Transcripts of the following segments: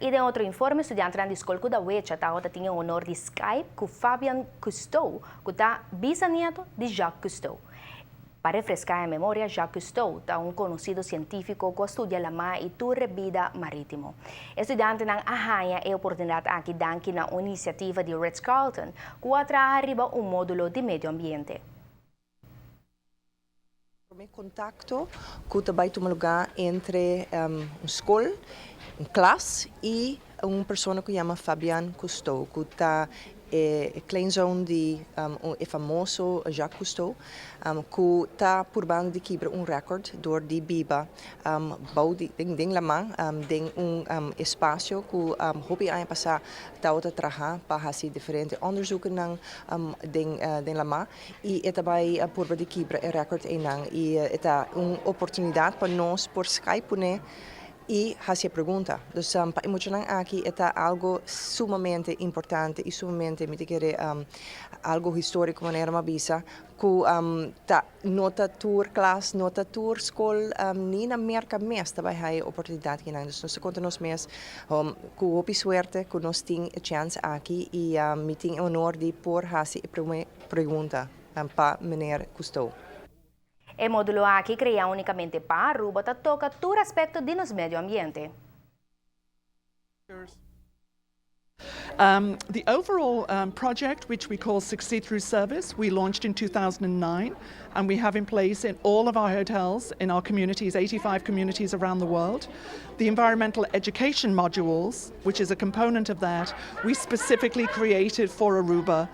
Y den otro informe, studiantenan di scol Kudawecha tabatin e honor di Skype cu Fabian Cousteau, cu ta bisanieto di Jacques Cousteau. Pa refresca e memoria, Jacques Cousteau ta un conocido cientifico cu a studia lama y tur bida maritimo. Studiantenan a haya e oportunidad aki danki na un iniciativa di Ritz-Carlton, cu a traha riba un modulo di medio ambiente. Prome contacto cu ta bay tuma luga entre un scol, un klas y un persona cu yama Fabian Cousteau, cu ta e kleinzoon di e famoso Jacques Cousteau, cu ta purbando di kibra un record door di biba bou di den lama, den un espacio cu hopi aña pasa tabata traha pa haci diferente onderzoeken den lama y e ta bay purba di kibra e record einan y ta un oportunidad pa nos por Skype cune y haci pregunta. Dus pa muchanan aki ta algo sumamente importante y sumamente, mi ta kere, algo historico, manera m'a bisa, cu ta no ta tur klas, no ta tur scol, ni na Merca mes ta bay haya oportunidad aki nan. Dus nos conta nos mes cu hopi suerte cu nos tin e chance aki y mi tin honor di por haci e prome pregunta pa meneer Cousteau. E modulo aki, crea unicamente pa Aruba, ta toca tur aspecto di nos medio ambiente. The overall project, which we call Succeed Through Service, we launched in 2009 and we have in place in all of our hotels in our communities, 85 communities around the world. The environmental education modules, which is a component of that, we specifically created for Aruba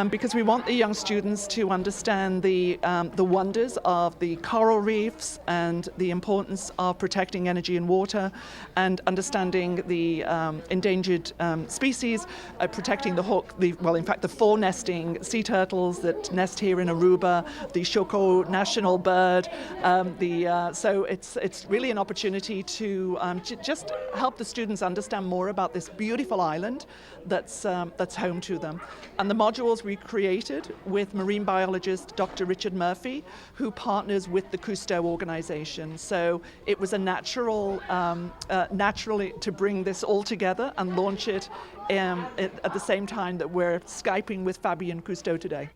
because we want the young students to understand the wonders of the coral reefs and the importance of protecting energy and water and understanding the endangered species, protecting the hawk, the, well, in fact, the four nesting sea turtles that nest here in Aruba, the Shoco national bird. So it's really an opportunity to just help the students understand more about this beautiful island that's home to them. And the modules we created with marine biologist Dr. Richard Murphy, who partners with the Cousteau organization. So it was a naturally to bring this all together and launch it at the same time that we're Skyping with Fabian Cousteau today.